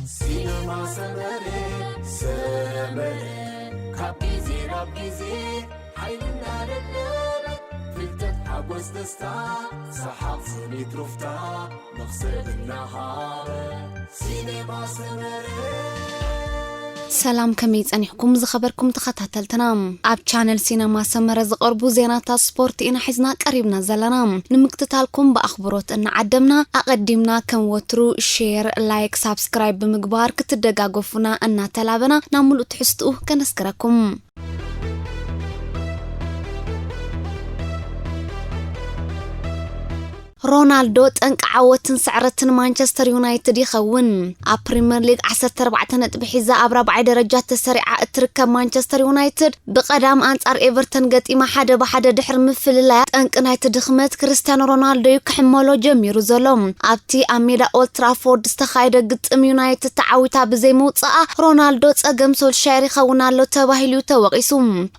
ሲነማ ሰመረ፣ ሰመረ፣ ካብ ግዜ ናብ ግዜ ሓይልና ደደበ፣ ፍልጠት፣ ሓጎስ፣ ደስታ፣ ሰሓቕ፣ ስኒት፣ ሩፍታ፣ መኽሰብ እናሃበ። ሲነማ ሰመረ። ሰላም፣ ከመይ ጸኒሕኩም ዝኸበርኩም ተኸታተልትና? ኣብ ቻነል ሲነማ ሰመረ ዝቐርቡ ዜናታት ስፖርት ኢና ሒዝና ቀሪብና ዘለና። ንምክትታልኩም ብኣኽብሮት እናዓደምና፣ ኣቐዲምና ከም ወትሩ ሼር፣ ላይክ፣ ሳብስክራይብ ብምግባር ክትደጋገፉና እናተላበና ናብ ሙሉእ ትሕዝትኡ ከነስክረኩም። ሮናልዶ ጠንቂ ዓወትን ስዕረትን ማንቸስተር ዩናይትድ ይኸውን። ኣብ ፕሪምየር ሊግ ዓሰርተ ኣርባዕተ ነጥቢ ሒዛ ኣብ ራብዓይ ደረጃ ተሰሪዓ እትርከብ ማንቸስተር ዩናይትድ ብቐዳም ኣንጻር ኤቨርተን ገጢማ ሓደ ብሓደ ድሕሪ ምፍልላያ ጠንቂ ናይቲ ድኽመት ክርስቲያኖ ሮናልዶ እዩ ክሕመሎ ጀሚሩ ዘሎ። ኣብቲ ኣብ ሜዳ ኦልትራፎርድ ዝተኻየደ ግጥም ዩናይትድ ተዓዊታ ብዘይምውጻኣ ሮናልዶ ጸገም ሶልሻየር ይኸውን ኣሎ ተባሂሉ እዩ ተወቒሱ።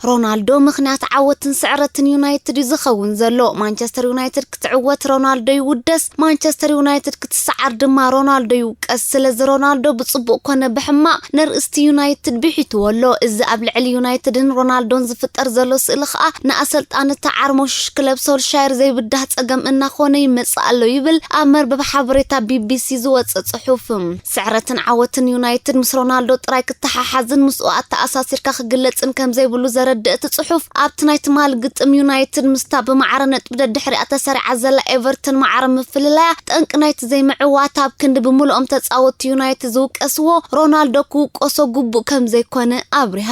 ሮናልዶ ምኽንያት ዓወትን ስዕረትን ዩናይትድ እዩ ዝኸውን ዘሎ። ማንቸስተር ዩናይትድ ክትዕወት ሮናልዶ ይውደስ፣ ማንቸስተር ዩናይትድ ክትሰዓር ድማ ሮናልዶ ይውቀስ። ስለዚ ሮናልዶ ብጽቡቕ ኮነ ብሕማቕ ነርእስቲ ዩናይትድ ብሒትዎ ኣሎ። እዚ ኣብ ልዕሊ ዩናይትድን ሮናልዶን ዝፍጠር ዘሎ ስእሊ ከኣ ንኣሰልጣኒ ተዓርሞሽሽ ክለብ ሶልሻየር ዘይብዳህ ጸገም እናኾነ ይመጽእ ኣሎ ይብል ኣብ መርበብ ሓበሬታ ቢቢሲ ዝወጸ ጽሑፍ። ስዕረትን ዓወትን ዩናይትድ ምስ ሮናልዶ ጥራይ ክተሓሓዝን ምስኡ ኣተኣሳሲርካ ክግለጽን ከም ዘይብሉ ዘረድእ እቲ ጽሑፍ፣ ኣብቲ ናይ ትማሊ ግጥም ዩናይትድ ምስታ ብማዕረ ነጥቢ ደድሕሪኣ ተሰሪዓ ዘላ ኤቨርተን ማዕረ ምፍልላያ ጠንቂ ናይቲ ዘይምዕዋት ኣብ ክንዲ ብምልኦም ተጻወትቲ ዩናይትድ ዝውቀስዎ ሮናልዶ ክውቀሶ ግቡእ ከም ዘይኮነ ኣብሪሃ።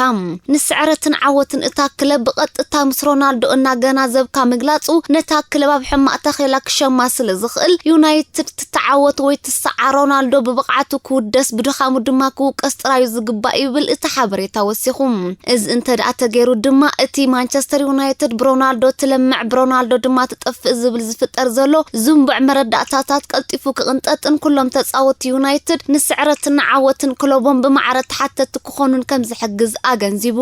ንስዕረትን ዓወትን እታ ክለብ ብቐጥታ ምስ ሮናልዶ እናገናዘብካ ምግላጹ ነታ ክለብ ኣብ ሕማቕ ተኼላ ክሸማ ስለ ዝኽእል ዩናይትድ ትተዓወት ወይ ትሰዓር ሮናልዶ ብብቕዓቱ ክውደስ ብድኻሙ ድማ ክውቀስ ጥራዩ ዝግባእ ይብል እቲ ሓበሬታ ወሲኹ። እዚ እንተ ደኣ ተገይሩ ድማ እቲ ማንቸስተር ዩናይትድ ብሮናልዶ ትለምዕ ብሮናልዶ ድማ ትጠፍእ ዝብል ዝፍጠር ዘሎ ዝንቡዕ መረዳእታታት ቀልጢፉ ክቕንጠጥን ኩሎም ተጻወትቲ ዩናይትድ ንስዕረትን ንዓወትን ክለቦም ብማዕረ ተሓተቲ ክኾኑን ከም ዝሕግዝ ኣገንዚቡ።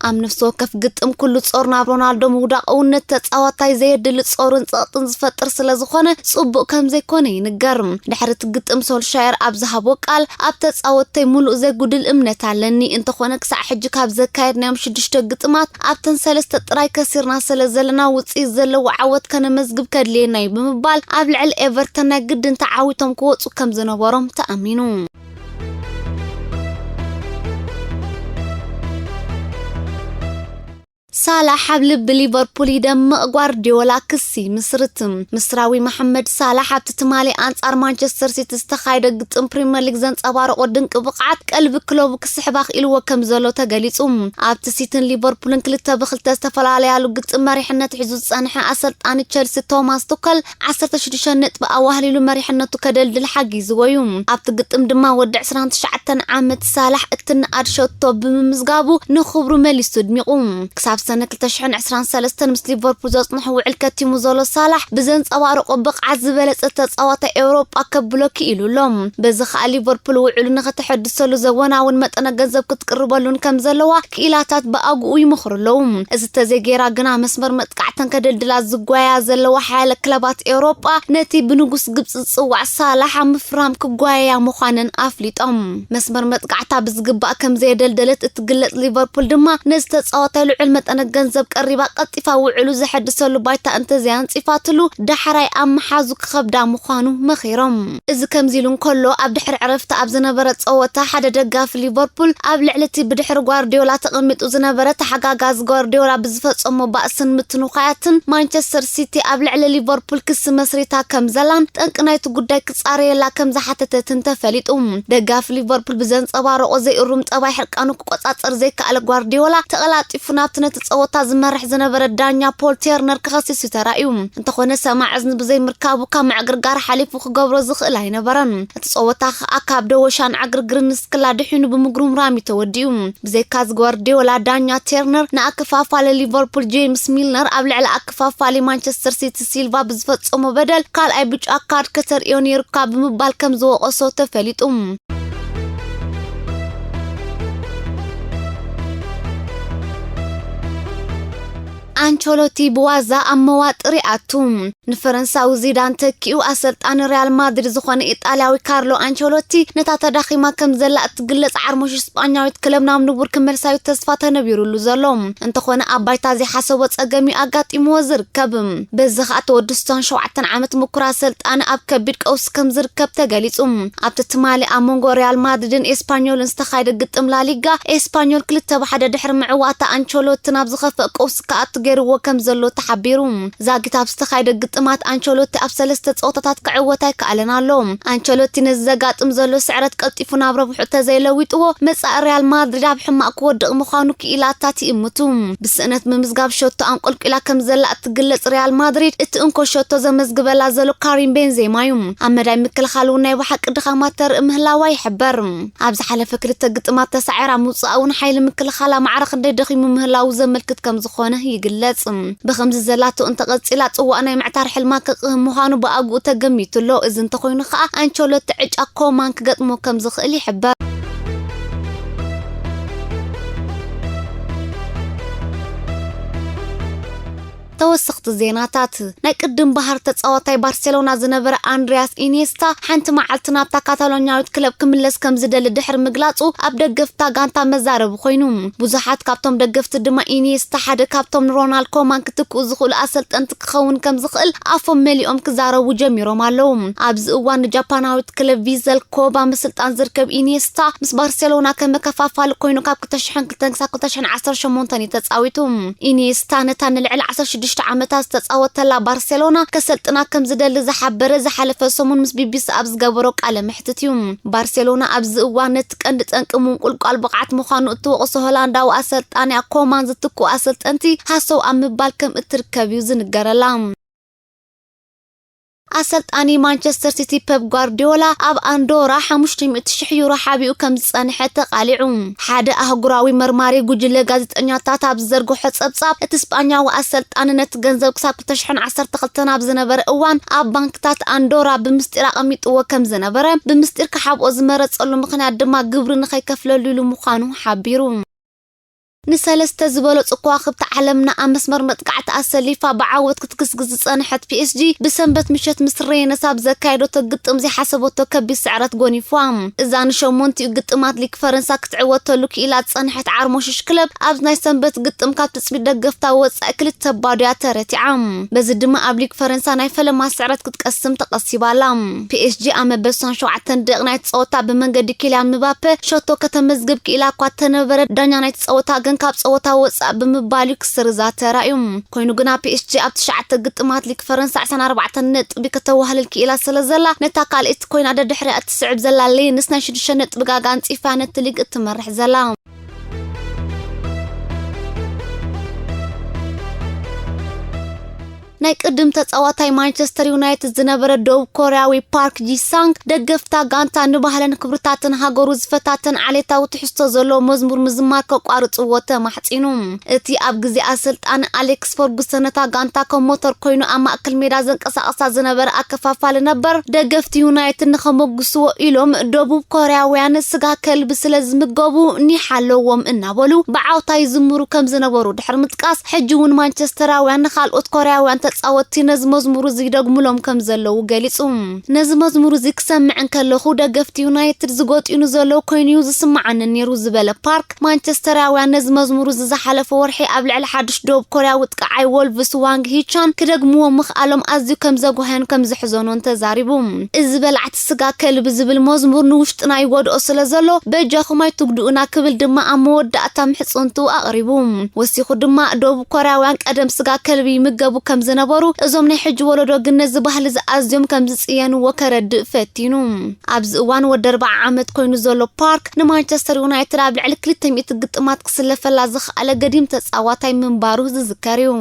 ኣብ ነፍሲ ወከፍ ግጥም ኩሉ ጾር ናብ ሮናልዶ ምውዳቕ እውን ነቲ ተጻዋታይ ዘየድሊ ጾርን ጸቕጥን ዝፈጥር ስለ ዝኾነ ጽቡቕ ከም ዘይኮነ ይንገር። ድሕሪ እቲ ግጥም ሶልሻየር ኣብ ዝሃቦ ቃል ኣብ ተጻወትተይ ሙሉእ ዘይጉድል እምነት ኣለኒ። እንተኾነ ክሳዕ ሕጂ ካብ ዘካየድናዮም ሽዱሽተ ግጥማት ኣብተን ሰለስተ ጥራይ ከሲርና ስለ ዘለና ውጽኢት ዘለዎ ዓወት ከነመዝግብ ከድልየና እዩ ብምባል ኣብ ልዕሊ ኤቨርተን ናይ ግድን ተዓዊቶም ክወጹ ከም ዝነበሮም ተኣሚኑ። ሳላሕ ኣብ ልቢ ሊቨርፑል ይደምቕ፣ ጓርዲዮላ ክሲ ይምስርት። ምስራዊ መሓመድ ሳላሕ ኣብቲ ትማሊ ኣንጻር ማንቸስተር ሲቲ ዝተኻየደ ግጥም ፕሪምየር ሊግ ዘንጸባረቖ ድንቂ ብቕዓት ቀልቢ ክለቡ ክስሕባ ክኢልዎ ከም ዘሎ ተገሊጹ። ኣብቲ ሲቲን ሊቨርፑልን ክልተ ብክልተ ዝተፈላለያሉ ግጥም መሪሕነት ሒዙ ዝጸንሐ ኣሰልጣኒ ቸልሲ ቶማስ ቱከል ዓሰርተ ሽዱሽተ ነጥቢ ኣዋህሊሉ መሪሕነቱ ከደልድል ሓጊዝዎ እዩ። ኣብቲ ግጥም ድማ ወዲ ዕስራን ትሽዓተን ዓመት ሳላሕ እትነኣድ ሸቶ ብምምዝጋቡ ንኽብሩ መሊሱ ኣድሚቑ። ክሳብ ሰነ ክልተ ሽሕን ዕስራን ሰለስተን ምስ ሊቨርፑል ዘጽንሖ ውዕል ከቲሙ ዘሎ ሳላሕ ብዘንጸባረቖ ብቕዓት ዝበለጸ ተጻዋታይ ኤውሮጳ ከብሎ ክኢሉ ኣሎ። በዚ ኸኣ ሊቨርፑል ውዕሉ ንኸተሐድሰሉ ዘወናውን መጠነ ገንዘብ ክትቅርበሉን ከም ዘለዋ ክኢላታት ብኣግኡ ይመኽሩ ኣለዉ። እዚ ተዘይገይራ ግና መስመር መጥቃዕተን ከደልድላ ዝጓያ ዘለዋ ሓያለ ክለባት ኤውሮጳ ነቲ ብንጉስ ግብጺ ዝጽዋዕ ሳላሕ ኣብ ምፍራም ክጓየያ ምዃነን ኣፍሊጦም። መስመር መጥቃዕታ ብዝግባእ ከም ዘየደልደለት እትግለጽ ሊቨርፑል ድማ ነዚ ተጻዋታይ ልዑል መጠነ ገንዘብ ቀሪባ ቀልጢፋ ውዕሉ ዘሐድሰሉ ባይታ እንተዘይኣንጺፋትሉ ዳሕራይ ኣብ ምሓዙ ክኸብዳ ምዃኑ መኺሮም። እዚ ከምዚ ኢሉ እንከሎ ኣብ ድሕሪ ዕረፍቲ ኣብ ዝነበረ ጸወታ ሓደ ደጋፊ ሊቨርፑል ኣብ ልዕሊ እቲ ብድሕሪ ጓርዲዮላ ተቐሚጡ ዝነበረ ተሓጋጋዚ ጓርዲዮላ ብዝፈጸሞ ባእስን ምትንዃያትን ማንቸስተር ሲቲ ኣብ ልዕሊ ሊቨርፑል ክሲ መስሪታ ከም ዘላን ጠንቂ ናይቲ ጉዳይ ክጻረየላ ከም ዝሓተተትን ተፈሊጡ። ደጋፊ ሊቨርፑል ብዘንጸባረቖ ዘይእሩም ጠባይ ሕርቃኑ ክቆጻጸር ዘይከኣለ ጓርዲዮላ ተቐላጢፉ ናብቲ ነቲ ጸወታ ዝመርሕ ዝነበረ ዳኛ ፖል ቴርነር ክኸስስ እዩ ተራእዩ። እንተኾነ ሰማዕ እዝኒ ብዘይምርካቡ ካብ ምዕግርጋር ሓሊፉ ክገብሮ ዝኽእል ኣይነበረን። እቲ ጸወታ ከኣ ካብ ደወሻን ዕግርግርን ንስክላ ድሒኑ ብምጉርምራም እዩ ተወዲኡ። ብዘይካዚ ጓርዲዮላ ዳኛ ቴርነር ንኣከፋፋሊ ሊቨርፑል ጄምስ ሚልነር ኣብ ልዕሊ ኣከፋፋሊ ማንቸስተር ሲቲ ሲልቫ ብዝፈጸሞ በደል ካልኣይ ብጫ ካርድ ከተርእዮ ነይሩካ ብምባል ከም ዝወቐሶ ተፈሊጡ። ኣንቸሎቲ ብዋዛ ኣብ መዋጥር ይኣቱ። ንፈረንሳዊ ዚዳን ተኪኡ ኣሰልጣኒ ሪያል ማድሪድ ዝኾነ ኢጣልያዊ ካርሎ ኣንቸሎቲ፣ ነታ ተዳኺማ ከም ዘላ እትግለጽ ዓርሞሽ ስጳኛዊት ክለብ ናብ ንቡር ክመልሳዩ ተስፋ ተነቢሩሉ ዘሎ። እንተኾነ ኣብ ባይታ ዘይሓሰቦ ጸገም እዩ ኣጋጢምዎ ዝርከብ። በዚ ኸኣ እቲ ወዲ ስሳን ሸውዓተን ዓመት ምኩር ኣሰልጣኒ ኣብ ከቢድ ቀውሲ ከም ዝርከብ ተገሊጹ። ኣብቲ ትማሊ ኣብ መንጎ ሪያል ማድሪድን ኤስፓኞልን ዝተኻየደ ግጥም ላሊጋ፣ ኤስፓኞል ክልተ ብ ሓደ ድሕሪ ምዕዋታ ኣንቸሎቲ ናብ ዝኸፍእ ቀውሲ ክኣቱ ገይርዎ ከም ዘሎ ተሓቢሩ። ዛጊት ኣብ ዝተኻየደ ግጥማት ኣንቸሎቲ ኣብ ሰለስተ ጸወታታት ክዕወት ኣይከኣለን ኣሎ። ኣንቸሎቲ ነዚ ዘጋጥም ዘሎ ስዕረት ቀልጢፉ ናብ ረብሑ ተዘይለዊጥዎ፣ መጻኢ ሪያል ማድሪድ ኣብ ሕማቕ ክወድቕ ምዃኑ ክኢላታት ይእምቱ። ብስእነት ምምዝጋብ ሸቶ ኣንቆልቂላ ከም ዘላ እትግለጽ ሪያል ማድሪድ፣ እቲ እንኮ ሸቶ ዘመዝግበላ ዘሎ ካሪም ቤንዜማ እዩ። ኣብ መዳይ ምክልኻል እውን ናይ ብሓቂ ድኻማት ተርኢ ምህላዋ ይሕበር። ኣብ ዝሓለፈ ክልተ ግጥማት ተሳዒራ ምውጻኣ እውን ሓይሊ ምክልኻላ ማዕረ ክንደይ ደኺሙ ምህላዉ ዘመልክት ከም ዝኾነ ይግለጽ። ብኸምዚ ዘላቶ እንተቐጺላ፣ ጽዋእ ናይ ምዕታር ሕልማ ክቕህም ምዃኑ ብኣግኡ ተገሚቱ ኣሎ። እዚ እንተኾይኑ ኸኣ፣ ኣንቸሎቲ ዕጫ ኮማን ክገጥሞ ከም ዝኽእል ይሕበር። ተወሰኽቲ ዜናታት። ናይ ቅድም ባህር ተጻዋታይ ባርሴሎና ዝነበረ ኣንድሪያስ ኢኒየስታ፣ ሓንቲ መዓልቲ ናብታ ካታሎኛዊት ክለብ ክምለስ ከም ዝደሊ ድሕሪ ምግላጹ፣ ኣብ ደገፍታ ጋንታ መዛረቢ ኮይኑ። ብዙሓት ካብቶም ደገፍቲ ድማ፣ ኢኒየስታ ሓደ ካብቶም ንሮናልድ ኮማን ክትክኡ ዝኽእሉ ኣሰልጠንቲ ክኸውን ከም ዝኽእል ኣፎም መሊኦም ክዛረቡ ጀሚሮም ኣለዉ። ኣብዚ እዋን ንጃፓናዊት ክለብ ቪዘል ኮባ ምስልጣን ዝርከብ ኢኒየስታ፣ ምስ ባርሴሎና ከም መከፋፋሊ ኮይኑ ካብ ክልተ ሽሕን ክልተን ክሳብ ክልተ ሽሕን ዓሰርተ ሸሞንተን እዩ ተጻዊቱ። ኢኒየስታ ነታ ንልዕሊ ዓሰርተ ሽዱሽተ ዓመታት ዝተጻወተላ ባርሴሎና ከሰልጥና ከም ዝደሊ ዝሓበረ ዝሓለፈ ሰሙን ምስ ቢቢሲ ኣብ ዝገበሮ ቃለ መሕትት እዩ። ባርሴሎና ኣብዚ እዋን ነቲ ቀንዲ ጠንቂ ምንቁልቋል ብቕዓት ምዃኑ እትወቕሶ ሆላንዳዊ ኣሰልጣኒኣ ኮማን ዝትክኡ ኣሰልጠንቲ ሃሰው ኣብ ምባል ከም እትርከብ እዩ ዝንገረላ። ኣሰልጣኒ ማንቸስተር ሲቲ ፔፕ ጓርዲዮላ ኣብ ኣንዶራ ሓሙሽተ ሚእቲ ሽሕ ዩሮ ሓቢኡ ከም ዝጸንሐ ተቓሊዑ። ሓደ ኣህጉራዊ መርማሪ ጉጅለ ጋዜጠኛታት ኣብ ዝዘርግሖ ጸብጻብ፣ እቲ ስጳኛዊ ኣሰልጣኒ ነቲ ገንዘብ ክሳብ ክልተ ሽሕን ዓሰርተ ክልተን ኣብ ዝነበረ እዋን ኣብ ባንክታት ኣንዶራ ብምስጢር ኣቐሚጥዎ ከም ዝነበረ፣ ብምስጢር ክሓብኦ ዝመረጸሉ ምኽንያት ድማ ግብሪ ንኸይከፍለሉ ኢሉ ምዃኑ ሓቢሩ። ንሰለስተ ዝበለጹ ከዋኽብቲ ዓለምና ኣብ መስመር መጥቃዕቲ ኣሰሊፋ ብዓወት ክትግስግስ ዝጸንሐት ፒኤስጂ፣ ብሰንበት ምሸት ምስ ሬነስ ኣብ ዘካየደቶ ግጥም ዘይሓሰበቶ ከቢድ ስዕረት ጎኒፍዋ። እዛ ንሸሞንቲኡ ግጥማት ሊግ ፈረንሳ ክትዕወተሉ ክኢላ ዝጸንሐት ዓርሞሽሽ ክለብ፣ ኣብ ናይ ሰንበት ግጥም ካብ ትጽቢት ደገፍታ ወጻኢ ክልተ ባዶ እያ ተረቲዓ። በዚ ድማ ኣብ ሊግ ፈረንሳ ናይ ፈለማ ስዕረት ክትቀስም ተቐሲባ ኣላ። ፒኤስጂ ኣብ መበል ሰብዓን ሸውዓተን ደቂቕ ናይቲ ጸወታ ብመንገዲ ኪልያን ምባፔ ሸቶ ከተመዝግብ ክኢላ እኳ እንተነበረት፣ ዳኛ ናይቲ ጸወታ ግን ካብ ጸወታ ወጻእ ብምባል እዩ ክስርዛ ተራእዩ። ኮይኑ ግና ፒኤስጂ ኣብ ትሽዓተ ግጥማት ሊግ ፈረንሳ ዕስራን ኣርባዕተን ነጥቢ ከተዋህልል ክኢላ ስለ ዘላ፣ ነታ ካልኣይቲ ኮይና ደድሕሪኣ እትስዕብ ዘላ ሌንስ ናይ ሽዱሽተ ነጥቢ ጋጋ ኣንጺፋ ነቲ ሊግ እትመርሕ ዘላ። ናይ ቅድም ተጻዋታይ ማንቸስተር ዩናይትድ ዝነበረ ደቡብ ኮርያዊ ፓርክ ጂሳንግ፣ ደገፍታ ጋንታ ንባህልን ክብርታትን ሃገሩ ዝፈታተን ዓሌታዊ ትሕዝቶ ዘለዎ መዝሙር ምዝማር ከቋርጽዎ ተማሕጺኑ። እቲ ኣብ ግዜ ኣሰልጣኒ ኣሌክስ ፈርጉሰን ነታ ጋንታ ከም ሞተር ኮይኑ ኣብ ማእከል ሜዳ ዘንቀሳቕሳ ዝነበረ ኣከፋፋሊ ነበር፣ ደገፍቲ ዩናይትድ ንኸመጉስዎ ኢሎም ደቡብ ኮርያውያን ስጋ ከልቢ ስለ ዝምገቡ ኒሕ ኣለዎም እናበሉ ብዓውታ ይዝምሩ ከም ዝነበሩ ድሕሪ ምጥቃስ፣ ሕጂ እውን ማንቸስተራውያን ንኻልኦት ኮርያውያን ተጻወትቲ ነዚ መዝሙር እዚ ይደግሙሎም ከም ዘለዉ ገሊጹ። ነዚ መዝሙር እዚ ክሰምዕ እንከለኹ፣ ደገፍቲ ዩናይትድ ዝጎጥዩ ንዘለዉ ኮይኑ እዩ ዝስምዓኒ ነይሩ ዝበለ ፓርክ፣ ማንቸስተራውያን ነዚ መዝሙር እዚ ዝሓለፈ ወርሒ ኣብ ልዕሊ ሓድሽ ደቡብ ኮርያዊ ጥቃዓይ ወልቭስ ዋንግ ሂቻን ክደግምዎ ምኽኣሎም ኣዝዩ ከም ዘጓህዮን ከም ዘሕዘኖን ተዛሪቡ። እዚ በላዕቲ ስጋ ከልቢ ዝብል መዝሙር ንውሽጥና ይጎድኦ ስለ ዘሎ፣ በጃኹም ኣይትጉድኡና ክብል ድማ ኣብ መወዳእታ ምሕጽንትኡ ኣቕሪቡ። ወሲኹ ድማ፣ ደቡብ ኮርያውያን ቀደም ስጋ ከልቢ ይምገቡ ከም ዝነበሩ፣ እዞም ናይ ሕጂ ወለዶ ግን ነዚ ባህሊ እዚ ኣዝዮም ከም ዝጽየንዎ ከረድእ ፈቲኑ። ኣብዚ እዋን ወዲ ኣርብዓ ዓመት ኮይኑ ዘሎ ፓርክ፣ ንማንቸስተር ዩናይትድ ኣብ ልዕሊ ክልተ ሚእቲ ግጥማት ክስለፈላ ዝኸኣለ ገዲም ተጻዋታይ ምንባሩ ዝዝከር እዩ።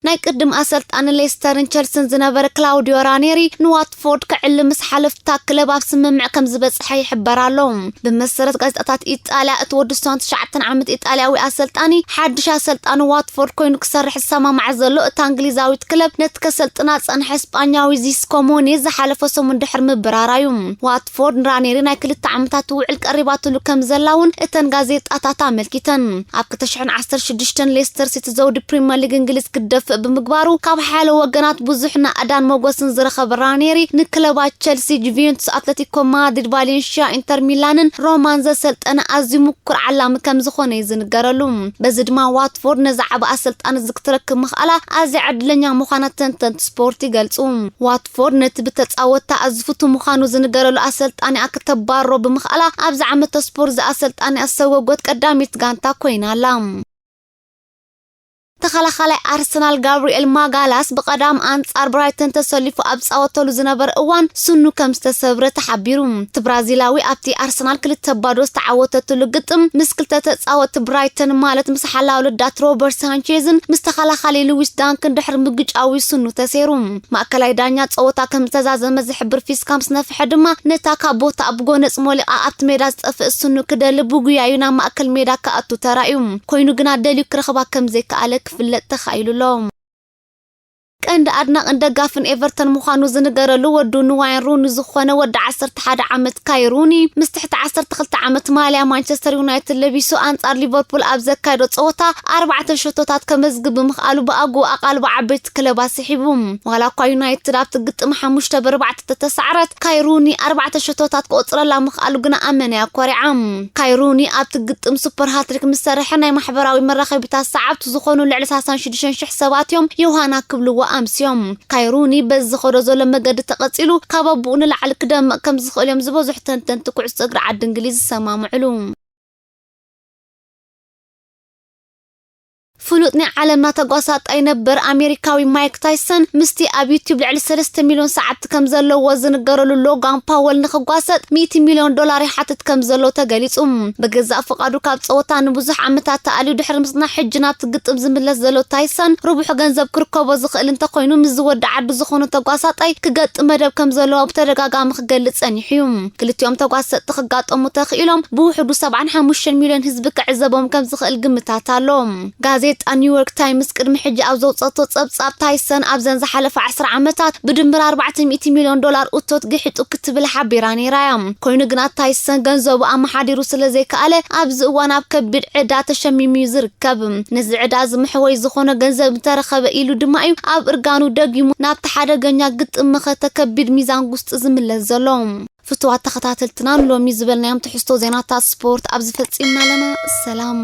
ናይ ቅድም ኣሰልጣኒ ሌስተርን ቸልስን ዝነበረ ክላውዲዮ ራኔሪ ንዋትፎርድ ክዕሊ ምስ ሓለፍታ ክለብ ኣብ ስምምዕ ከም ዝበጽሐ ይሕበር ኣሎ። ብመሰረት ጋዜጣታት ኢጣልያ፣ እቲ ወዲ ሶን ትሽዓተ ዓመት ኢጣልያዊ ኣሰልጣኒ ሓድሽ ኣሰልጣኒ ዋትፎርድ ኮይኑ ክሰርሕ ዝሰማማዕ ዘሎ፣ እታ እንግሊዛዊት ክለብ ነቲ ከሰልጥና ዝጸንሐ ስጳኛዊ ዚስኮ ሞኔ ዝሓለፈ ሰሙን ድሕሪ ምብራራዩ። ዋትፎርድ ንራኔሪ ናይ ክልተ ዓመታት ውዕል ቀሪባትሉ ከም ዘላ እውን እተን ጋዜጣታት ኣመልኪተን። ኣብ ክልተ ሽሕን ዓሰርተ ሽዱሽተን ሌስተር ሲቲ ዘውዲ ፕሪምየር ሊግ እንግሊዝ ክደፍእ ብምግባሩ፣ ካብ ሓያሎ ወገናት ብዙሕ ናእዳን ሞገስን ዝረኸበ ራኔሪ፣ ንክለባት ቸልሲ፣ ጁቬንቱስ፣ ኣትለቲኮ ማድሪድ፣ ቫሌንሽያ፣ ኢንተር ሚላንን ሮማን ዘሰልጠነ ኣዝዩ ምኩር ዓላሚ ከም ዝኾነ እዩ ዝንገረሉ። በዚ ድማ ዋትፎርድ ነዚ ዓቢ ኣሰልጣኒ እዚ ክትረክብ ምኽኣላ ኣዝያ ዕድለኛ ምዃና ተንተንቲ ስፖርት ይገልጹ። ዋትፎርድ ነቲ ብተጻወትታ ኣዝፍቱ ምዃኑ ዝንገረሉ ኣሰልጣኒኣ ክተባርሮ ብምኽኣላ፣ ኣብዚ ዓመት ስፖርት እዚ ኣሰልጣኒኣ ዝሰጎጎት ቀዳሚት ጋንታ ኮይና ኣላ። ተኸላኻላይ ኣርሰናል ጋብሪኤል ማጋላስ ብቐዳም ኣንጻር ብራይተን ተሰሊፉ ኣብ ዝጻወተሉ ዝነበረ እዋን ስኑ ከም ዝተሰብረ ተሓቢሩ። እቲ ብራዚላዊ ኣብቲ ኣርሰናል ክልተ ባዶ ዝተዓወተትሉ ግጥም ምስ ክልተ ተጻወትቲ ብራይተን፣ ማለት ምስ ሓላው ልዳት ሮበርት ሳንቼዝን ምስ ተኸላኻሊ ሉዊስ ዳንክን ድሕሪ ምግጫዊ ስኑ ተሰይሩ። ማእከላይ ዳኛ ጸወታ ከም ዝተዛዘመ ዝሕብር ፊስካ ምስ ነፍሐ ድማ፣ ነታ ካብ ቦታ ብጎነጽ ሞሊቓ ኣብቲ ሜዳ ዝጠፍእ ስኑ ክደሊ ብጉያዩ ናብ ማእከል ሜዳ ክኣቱ ተራእዩ። ኮይኑ ግና ደልዩ ክረኽባ ከም ዘይከኣለ ክፍለጥ ተኻኢሉ ኣሎ። ቀንዲ ኣድናቕን ደጋፍን ኤቨርተን ምዃኑ ዝንገረሉ ወዱ ንዋይን ሩኒ ዝኾነ ወዲ ዓሰርተ ሓደ ዓመት ካይ ሩኒ፣ ምስ ትሕቲ ዓሰርተ ክልተ ዓመት ማልያ ማንቸስተር ዩናይትድ ለቢሱ ኣንጻር ሊቨርፑል ኣብ ዘካየዶ ጸወታ ኣርባዕተ ሸቶታት ከመዝግብ ብምኽኣሉ ብኣግኡ ኣቓልቦ ዓበይቲ ክለባት ስሒቡ። ዋላ እኳ ዩናይትድ ኣብቲ ግጥም ሓሙሽተ ብኣርባዕተ ተተሳዕረት፣ ካይ ሩኒ ኣርባዕተ ሸቶታት ክቆጽረላ ምኽኣሉ ግና ኣመና እያ ኮሪዓ። ካይ ሩኒ ኣብቲ ግጥም ሱፐር ሃትሪክ ምስ ሰርሐ፣ ናይ ማሕበራዊ መራኸቢታት ሰዓብቲ ዝኾኑ ልዕሊ ሰላሳን ሽዱሽተን ሽሕ ሰባት እዮም ዮሃና ክብልዎ ኣምስዮም። ካይ ሩኒ በዚ ዝኸዶ ዘሎ መገዲ ተቐጺሉ፣ ካብ ኣቡኡ ንላዕሊ ክደምቕ ከም ዝኽእል እዮም ዝበዝሑ ተንተንቲ ኩዕሶ እግሪ ዓዲ እንግሊዝ ዝሰማምዕሉ። ፍሉጥ ናይ ዓለምና ተጓሳጣይ ነበር ኣሜሪካዊ ማይክ ታይሰን፣ ምስቲ ኣብ ዩቲዩብ ልዕሊ ሰለስተ ሚልዮን ሰዓብቲ ከም ዘለዎ ዝንገረሉ ሎጋን ፓወል ንኽጓሰጥ ሚእቲ ሚልዮን ዶላር ይሓትት ከም ዘሎ ተገሊጹ። ብገዛእ ፍቓዱ ካብ ጸወታ ንብዙሕ ዓመታት ተኣልዩ ድሕሪ ምጽናሕ፣ ሕጂ ናብቲ ግጥም ዝምለስ ዘሎ ታይሰን፣ ርቡሕ ገንዘብ ክርከቦ ዝኽእል እንተኾይኑ፣ ምስዚ ወዲ ዓዲ ዝኾነ ተጓሳጣይ ክገጥም መደብ ከም ዘለዎ ብተደጋጋሚ ክገልጽ ጸኒሑ እዩ። ክልቲኦም ተጓሰጥቲ ክጋጠሙ ተኽኢሎም፣ ብውሕዱ ሰብዓን ሓሙሽተን ሚልዮን ህዝቢ ክዕዘቦም ከም ዝኽእል ግምታት ኣሎ። ጋዜጣ ኒውዮርክ ታይምስ ቅድሚ ሕጂ ኣብ ዘውጸቶ ጸብጻብ፣ ታይሰን ኣብዘን ዝሓለፈ ዓስራ ዓመታት ብድምር ኣርባዕተ ሚእቲ ሚልዮን ዶላር እቶት ግሒጡ ክትብል ሓቢራ ነይራ እያ። ኮይኑ ግና፣ ታይሰን ገንዘቡ ኣመሓዲሩ ስለ ዘይከኣለ፣ ኣብዚ እዋን ኣብ ከቢድ ዕዳ ተሸሚሙ እዩ ዝርከብ። ነዚ ዕዳ እዚ መሕወይ ዝኾነ ገንዘብ እንተረኸበ ኢሉ ድማ እዩ ኣብ እርጋኑ ደጊሙ ናብቲ ሓደገኛ ግጥም መኸተ ከቢድ ሚዛን ጉስጢ ዝምለስ ዘሎ። ፍቱዋት ተኸታተልትና፣ ንሎሚ ዝበልናዮም ትሕዝቶ ዜናታት ስፖርት ኣብዚ ፈጺምና ኣለና። ሰላም።